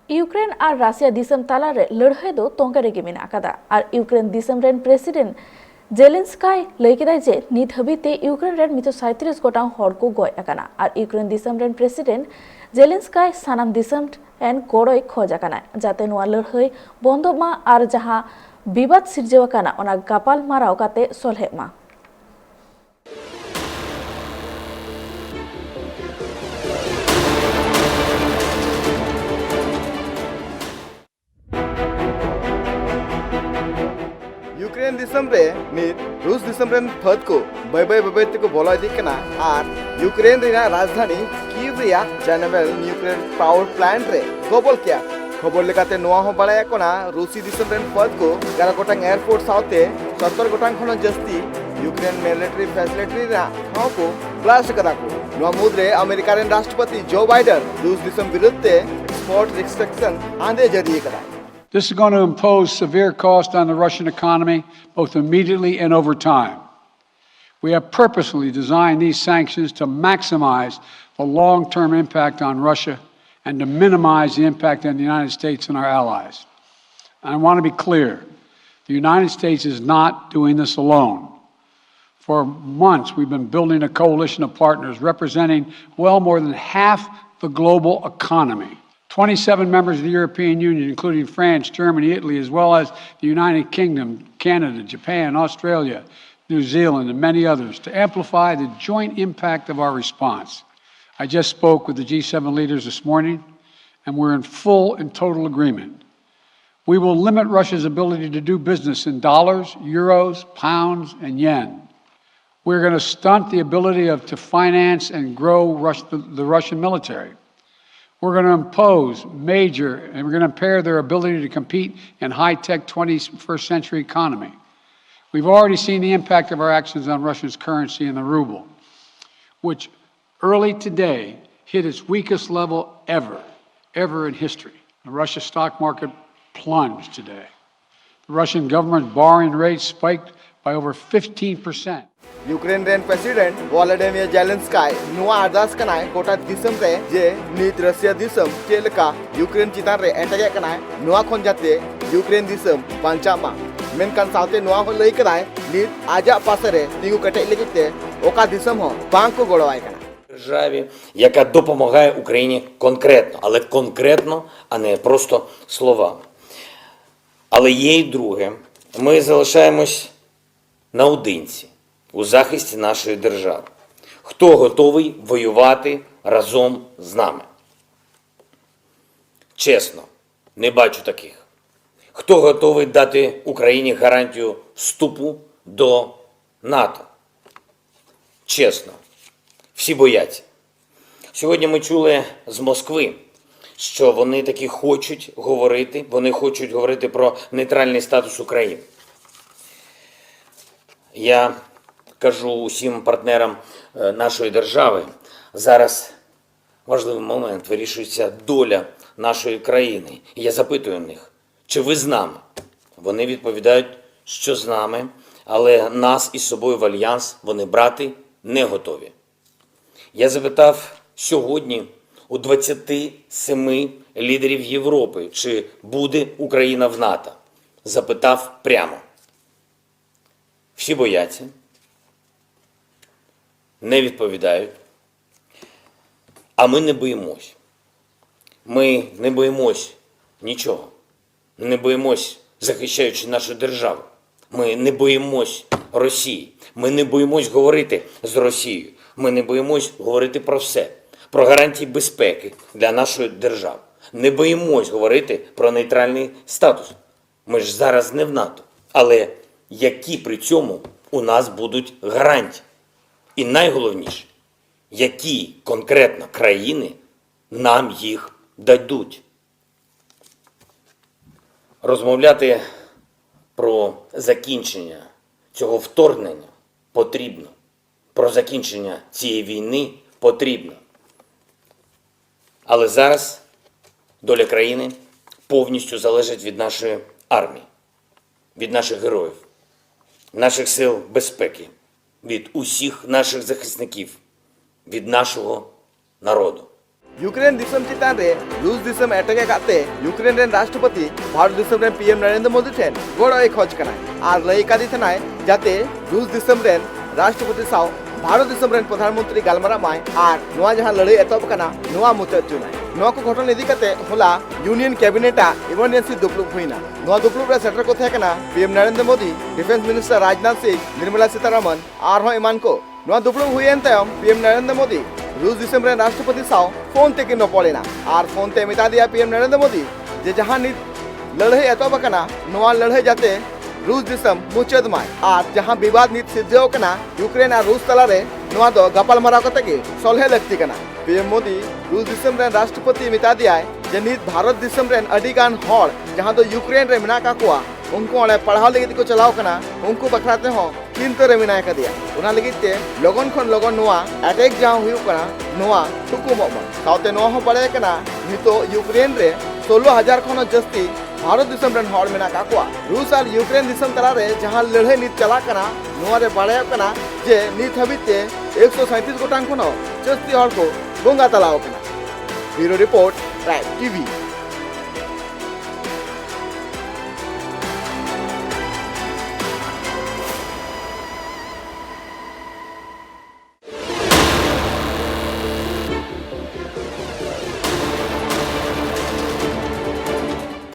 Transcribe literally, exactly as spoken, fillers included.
Ukraine ᱟᱨ Russia ᱫᱤᱥᱚᱢ ᱛᱟᱞᱟᱨᱮ ᱞᱟᱹᱲᱦᱟᱹᱭ ᱫᱚ ᱛᱚᱸᱜᱮ ᱨᱮᱜᱮ ᱢᱮᱱᱟᱜ ᱟᱠᱟᱫᱟ ᱟᱨ ᱤᱭᱩᱠᱨᱮᱱ ᱫᱤᱥᱚᱢ ᱨᱮᱱ ᱯᱨᱮᱥᱤᱰᱮᱱᱴ ᱡᱮᱞᱮᱱᱥᱠᱟᱭ ᱞᱟᱹᱭ ᱠᱮᱫᱟᱭ ᱡᱮ ᱱᱤᱛ ᱦᱟᱹᱵᱤᱡ ᱛᱮ ᱤᱭᱩᱠᱨᱮᱱ ᱨᱮᱱ ᱢᱤᱫᱥᱚ ᱥᱟᱸᱭᱛᱨᱤᱥ ᱜᱚᱴᱟᱝ ᱦᱚᱲ ᱠᱚ ᱜᱚᱡ ᱟᱠᱟᱱᱟ ᱟᱨ ᱤᱭᱩᱠᱨᱮᱱ ᱫᱤᱥᱚᱢ ᱨᱮᱱ ᱯᱨᱮᱥᱤᱰᱮᱱᱴ ᱡᱮᱞᱮᱱᱥᱠᱟᱭ ᱥᱟᱱᱟᱢ ᱫᱤᱥᱚᱢ ᱨᱮᱱ ᱜᱚᱲᱚᱭ ᱠᱷᱚᱡ ᱟᱠᱟᱱᱟ ᱡᱟᱛᱮ ᱱᱚᱣᱟ ᱞᱟᱹᱲᱦᱟᱹᱭ ᱵᱚᱱᱫᱚᱜ ᱢᱟ ᱟᱨ ᱡᱟᱦᱟᱸ ᱵᱤᱵᱟᱫ ᱥᱤᱨᱡᱟᱹᱣ ᱟᱠᱟᱱᱟ ᱚᱱᱟ ᱜᱟᱯᱟᱞ ᱢᱟᱨᱟᱣ ᱠᱟᱛᱮ ᱥᱚᱞᱦᱮᱜ ᱢᱟ᱾ ᱤᱭᱩᱠᱨᱮᱱ ᱫᱤᱥᱚᱢ ᱨᱮ ᱱᱤᱛ ᱨᱩᱥ ᱫᱤᱥᱚᱢ ᱨᱮᱱ ᱯᱷᱟᱹᱫ ᱠᱚ ᱵᱟᱹᱭ ᱵᱟᱹᱭ ᱵᱟᱹᱭ ᱵᱟᱹᱭ ᱛᱮᱠᱚ ᱵᱚᱞᱚ ᱤᱫᱤᱜ ᱠᱟᱱᱟ ᱟᱨ ᱤᱭᱩᱠᱨᱮᱱ ᱨᱮᱱᱟᱜ ᱨᱟᱡᱽᱫᱷᱟᱱᱤ ᱠᱤᱭᱤᱵᱷ ᱨᱮᱭᱟᱜ ᱡᱟᱱᱟᱵᱮᱞ ᱱᱤᱭᱩᱠᱞᱤᱭᱟᱨ ᱯᱟᱣᱟᱨ ᱯᱞᱟᱱᱴ ᱨᱮ ᱜᱚᱵᱚᱞ ᱠᱮᱫᱟ᱾ ᱠᱷᱚᱵᱚᱨ ᱞᱮᱠᱟᱛᱮ ᱱᱚᱣᱟ ᱦᱚᱸ ᱵᱟᱲᱟᱭᱚᱜ ᱠᱟᱱᱟ ᱨᱩᱥᱤ ᱫᱤᱥᱚᱢ ᱨᱮᱱ ᱯᱷᱟᱹᱫ ᱠᱚ ᱮᱜᱟᱨᱚ ᱜᱚᱴᱟᱝ ᱮᱭᱟᱨᱯᱳᱨᱴ ᱥᱟᱶᱛᱮ ᱥᱚᱛᱛᱚᱨ ᱜᱚᱴᱟᱝ ᱠᱷᱚᱱ ᱦᱚᱸ ᱡᱟᱹᱥᱛᱤ ᱤᱭᱩᱠᱨᱮᱱ ᱢᱤᱞᱤᱴᱟᱨᱤ ᱯᱷᱮᱥᱤᱞᱤᱴᱤ ᱨᱮᱱᱟᱜ ᱴᱷᱟᱶ ᱠᱚ ᱵᱞᱟᱥᱴ ᱠᱟᱫᱟ ᱠᱚ᱾ ᱱᱚᱣᱟ ᱢᱩᱫᱽᱨᱮ ᱟᱢᱮᱨᱤᱠᱟ ᱨᱮᱱ ᱨᱟᱥᱴᱨᱚᱯᱚᱛᱤ ᱡᱳ ᱵᱟᱭᱰᱮᱱ ᱨᱩᱥ ᱫᱤᱥᱚᱢ ᱵᱤᱨᱩᱫᱷ ᱛᱮ ᱮᱠᱥᱯᱳᱨᱴ ᱨᱮᱥᱴᱨᱤᱠᱥᱚᱱ ᱟᱸᱫᱮ ᱡᱟᱹᱨᱤ ᱟᱠᱟᱫᱟ᱾ This is going to impose severe cost on the Russian economy, both immediately and over time. We have purposely designed these sanctions to maximize the long-term impact on Russia and to minimize the impact on the United States and our allies. And I want to be clear, the United States is not doing this alone. For months, we've been building a coalition of partners representing well more than half the global economy. Twenty-seven members of the European Union, including France, Germany, Italy, as well as the United Kingdom, Canada, Japan, Australia, New Zealand, and many others, to amplify the joint impact of our response. I just spoke with the G seven leaders this morning, and we're in full and total agreement. We will limit Russia's ability to do business in dollars, euros, pounds, and yen. We're going to stunt the ability of, to finance and grow Rus-, the, the Russian military. We're going to impose major, and we're going to impair their ability to compete in high-tech twenty-first century economy. We've already seen the impact of our actions on Russia's currency and the ruble, which early today hit its weakest level ever, ever in history. The Russia stock market plunged today. The Russian government borrowing rate spiked by over fifteen percent. Ukraine ᱨᱮᱱ president ᱵᱷᱚᱞᱳᱰᱤᱢᱤᱭᱟᱨ ᱡᱮᱞᱮᱱᱥᱠᱟᱭ ᱱᱚᱣᱟ ᱟᱨᱫᱟᱥ ᱠᱟᱱᱟᱭ ᱜᱚᱴᱟ ᱫᱤᱥᱚᱢ ᱨᱮ ᱡᱮ ᱱᱤᱛ Russia ᱫᱤᱥᱚᱢ ᱪᱮᱫ ᱞᱮᱠᱟ ᱤᱭᱩᱠᱨᱮᱱ ᱪᱮᱛᱟᱱ ᱨᱮ ᱮᱴᱮᱠᱮᱫ ᱠᱟᱱᱟᱭ, ᱱᱚᱣᱟ ᱠᱷᱚᱱ ᱡᱟᱛᱮ ᱤᱭᱩᱠᱨᱮᱱ ᱫᱤᱥᱚᱢ ᱵᱟᱧᱪᱟᱜ ᱢᱟ᱾ ᱢᱮᱱᱠᱷᱟᱱ ᱥᱟᱶᱛᱮ ᱱᱚᱣᱟ ᱦᱚᱸ ᱞᱟᱹᱭ ᱠᱟᱫᱟᱭ ᱱᱤᱛ ᱟᱡᱟᱜ ᱯᱟᱥᱮ ᱨᱮ ᱛᱤᱸᱜᱩ ᱠᱮᱴᱮᱡ ᱞᱟᱹᱜᱤᱫ ᱛᱮ ᱚᱠᱟ ᱫᱤᱥᱚᱢ ᱦᱚᱸ ᱵᱟᱝ ᱠᱚ ᱜᱚᱲᱚᱣᱟᱭ ᱠᱟᱱᱟ᱾ державі, яка допомагає Україні конкретно, але конкретно, а не просто словами. Але є й друге. Ми залишаємось наодинці у захисті нашої держави. Хто готовий воювати разом з нами? Чесно, не бачу таких. Хто готовий дати Україні гарантію вступу до НАТО? Чесно, всі бояться. Сьогодні ми чули з Москви, що вони таки хочуть говорити, вони хочуть говорити про нейтральний статус України. Я кажу усім партнерам е, нашої держави, зараз важливий момент, вирішується доля нашої країни. І я запитую в них, чи ви з нами? Вони відповідають, що з нами, але нас із собою в альянс вони брати не готові. Я запитав сьогодні у двадцяти семи лідерів Європи, чи буде Україна в НАТО. Запитав прямо. Всі бояться, не відповідають. А ми не боїмось. Ми не боїмось нічого. Не боїмось, захищаючи нашу державу. Ми не боїмось Росії. Ми не боїмось говорити з Росією. Ми не боїмось говорити про все, про гарантії безпеки для нашої держави. Не боїмось говорити про нейтральний статус. Ми ж зараз не в НАТО. Але які при цьому у нас будуть гарантії? І найголовніше, які конкретно країни нам їх дадуть? Розмовляти про закінчення цього вторгнення потрібно. Про закінчення цієї війни потрібно. Але зараз доля країни повністю залежить від нашої армії, від наших героїв. наших сил безпеки, від усіх наших захисників, від нашого народу. ᱭᱩᱠᱨᱮᱱ ᱫᱤᱥᱚᱢ ᱪᱮᱛᱟᱱ ᱨᱮ ᱨᱩᱥ ᱫᱤᱥᱚᱢ ᱮᱴᱮᱠ ᱟᱠᱟᱫ ᱛᱮ ᱭᱩᱠᱨᱮᱱ ᱨᱮᱱ ᱨᱟᱥᱴᱨᱚᱯᱚᱛᱤ ᱵᱷᱟᱨᱚᱛ ᱫᱤᱥᱚᱢ ᱨᱮᱱ ᱯᱤ ᱮᱢ ᱱᱚᱨᱮᱱᱫᱨᱚ ᱢᱳᱫᱤ ᱴᱷᱮᱱ ᱜᱚᱲᱚᱭ ᱠᱷᱚᱡᱽ ᱠᱟᱱᱟᱭ ᱟᱨ ᱞᱟᱹᱭ ᱟᱠᱟᱫᱮ ᱛᱟᱦᱮᱱᱟᱭ ᱡᱟᱛᱮ ᱨᱩᱥ ᱫᱤᱥᱚᱢ ᱨᱮᱱ ᱨᱟᱥᱴᱨᱚᱯᱚᱛᱤ ᱥᱟᱶ ᱵᱷᱟᱨᱚᱛ ᱫᱤᱥᱚᱢ ᱨᱮᱱ ᱯᱨᱚᱫᱷᱟᱱ ᱢᱚᱱᱛᱨᱤ ᱜᱟᱞᱢᱟᱨᱟᱜ ᱢᱟᱭ ᱟᱨ ᱱᱚᱣᱟ ᱡᱟᱦᱟᱸ ᱞᱟᱹᱲᱦᱟᱹᱭ ᱮᱛᱚᱦᱚᱵ ᱟᱠᱟᱱᱟ ᱱᱚᱣᱟ ᱢᱩᱪᱟᱹᱫ ᱦᱚᱪᱚᱭ ᱢᱟᱭ᱾ ᱱᱚᱣᱟ ᱠᱚ ᱜᱷᱚᱴᱚᱱ ᱤᱫᱤ ᱠᱟᱛᱮ ᱦᱚᱞᱟ ᱭᱩᱱᱤᱭᱚᱱ ᱠᱮᱵᱤᱱᱮᱴ ᱟᱜ ᱤᱢᱟᱨᱡᱮᱱᱥᱤ ᱫᱩᱯᱲᱩᱵ ᱦᱩᱭᱱᱟ᱾ ᱱᱚᱣᱟ ᱫᱩᱯᱲᱩᱵ ᱨᱮ ᱥᱮᱴᱮᱨ ᱠᱚ ᱛᱟᱦᱮᱸ ᱠᱟᱱᱟ P M Narendra Modi, defence minister Rajnath Singh, Nirmala Sitharaman ᱟᱨᱦᱚᱸ ᱮᱢᱟᱱ ᱠᱚ᱾ ᱱᱚᱣᱟ ᱫᱩᱯᱲᱩᱵ ᱦᱩᱭᱮᱱ ᱛᱟᱭᱚᱢ ᱯᱤ ᱮᱢ ᱱᱚᱨᱮᱱᱫᱨᱚ ᱢᱳᱫᱤ ᱨᱩᱥ ᱫᱤᱥᱚᱢ ᱨᱮᱱ ᱨᱟᱥᱴᱨᱚᱯᱚᱛᱤ ᱥᱟᱶ ᱯᱷᱳᱱ ᱛᱮᱠᱤᱱ ᱨᱚᱯᱚᱲ ᱮᱱᱟ ᱟᱨ ᱯᱷᱳᱱ ᱛᱮ ᱢᱮᱛᱟ ᱫᱮᱭᱟ ᱯᱤ ᱮᱢ ᱱᱚᱨᱮᱱᱫᱨᱚ ᱢᱳᱫᱤ ᱡᱮ ᱡᱟᱦᱟᱸ ᱱᱤᱛ ᱞᱟᱹᱲᱦᱟᱹᱭ ᱮᱛᱚᱦᱚᱵ ᱟᱠᱟᱱᱟ ᱱᱚᱣᱟ ᱞᱟᱹᱲᱦᱟᱹᱭ ᱡᱟᱛᱮ ᱨᱩᱥ ᱫᱤᱥᱚᱢ ᱢᱩᱪᱟᱹᱫ ᱢᱟᱭ ᱟᱨ ᱡᱟᱦᱟᱸ ᱵᱤᱵᱟᱫ ᱱᱤᱛ ᱥᱤᱨᱡᱟᱹᱣ ᱟᱠᱟᱱᱟ ᱭᱩᱠᱨᱮᱱ ᱟᱨ ᱨᱩᱥ ᱛᱟᱞᱟᱨᱮ ᱱᱚᱣᱟ ᱫᱚ ᱜᱟᱯᱟᱞᱢᱟᱨᱟᱣ ᱠᱟᱛᱮ ᱜᱮ ᱥᱚᱞᱦᱮ ᱞᱟᱹᱠᱛᱤ ᱠᱟᱱᱟ᱾ ᱯᱤ ᱮᱢ ᱢᱳᱫᱤ ᱨᱩᱥ ᱫᱤᱥᱚᱢ ᱨᱮᱱ ᱨᱟᱥᱴᱨᱚᱯᱚᱛᱤ ᱢᱮᱛᱟ ᱫᱮᱭᱟᱭ ᱡᱮ ᱱᱤᱛ ᱵᱷᱟᱨᱚᱛ ᱫᱤᱥᱚᱢ ᱨᱮᱱ ᱟᱹᱰᱤ ᱜᱟᱱ ᱦᱚᱲ ᱡᱟᱦᱟᱸ ᱫᱚ ᱭᱩᱠᱨᱮᱱ ᱨᱮ ᱢᱮᱱᱟᱜ ᱟᱠᱟᱫ ᱠᱚᱣᱟ ᱩᱱᱠᱩ ᱚᱸᱰᱮ ᱯᱟᱲᱦᱟᱣ ᱞᱟᱹᱜᱤᱫ ᱠᱚ ᱪᱟᱞᱟᱣ ᱠᱟᱱᱟ, ᱩᱱᱠᱩ ᱵᱟᱠᱷᱨᱟ ᱛᱮᱦᱚᱸ ᱪᱤᱱᱛᱟᱹ ᱨᱮ ᱢᱮᱱᱟᱭ ᱟᱠᱟᱫᱮᱭᱟ᱾ ᱚᱱᱟ ᱞᱟᱹᱜᱤᱫ ᱛᱮ ᱞᱚᱜᱚᱱ ᱠᱷᱚᱱ ᱞᱚᱜᱚᱱ ᱱᱚᱣᱟ ᱮᱴᱮᱠ ᱡᱟᱦᱟᱸ ᱦᱩᱭᱩᱜ ᱠᱟᱱᱟ ᱱᱚᱣᱟ ᱛᱷᱩᱠᱩᱢᱚᱜ ᱢᱟ᱾ ᱥᱟᱶᱛᱮ ᱱᱚᱣᱟ ᱦᱚᱸ ᱵᱟᱲᱟᱭ ᱠᱟᱱᱟ ᱱᱤᱛᱚᱜ ᱭᱩᱠᱨᱮᱱ ᱨᱮ ᱥᱳᱞᱳ ᱦᱟᱡᱟᱨ ᱠᱷᱚᱱ ᱦᱚᱸ ᱡᱟᱹᱥᱛᱤ ᱵᱷᱟᱨᱚᱛ ᱫᱤᱥᱚᱢ ᱨᱮᱱ ᱦᱚᱲ ᱢᱮᱱᱟᱜ ᱟᱠᱟᱫ ᱠᱚᱣᱟ᱾ ᱨᱩᱥ ᱟᱨ ᱭᱩᱠᱨᱮᱱ ᱫᱤᱥᱚᱢ ᱛᱟᱞᱟᱨᱮ ᱡᱟᱦᱟᱸ ᱞᱟᱹᱲᱦᱟᱹᱭ ᱱᱤᱛ ᱪᱟᱞᱟᱜ ᱠᱟᱱᱟ ᱱᱚᱣᱟ ᱨᱮ ᱵᱟᱲᱟᱭᱚᱜ ᱠᱟᱱᱟ ᱡᱮ ᱱᱤᱛ ᱦᱟᱹᱵᱤᱡ ᱛᱮ ᱮᱠᱥᱚ ᱥᱟᱸᱭᱛᱨᱤᱥ ᱜᱚᱴᱟᱝ ᱠᱷᱚᱱ ᱦᱚᱸ ᱡᱟᱹᱥᱛᱤ ᱦᱚᱲ ᱠᱚ ᱵᱚᱸᱜᱟ ᱛᱟᱞᱟᱣ ᱟᱠᱟᱱᱟ᱾ ᱵᱤᱭᱩᱨᱳ ᱨᱤᱯᱳᱨᱴ, ᱴᱨᱟᱭᱤᱵᱽ ᱴᱤᱵᱷᱤ᱾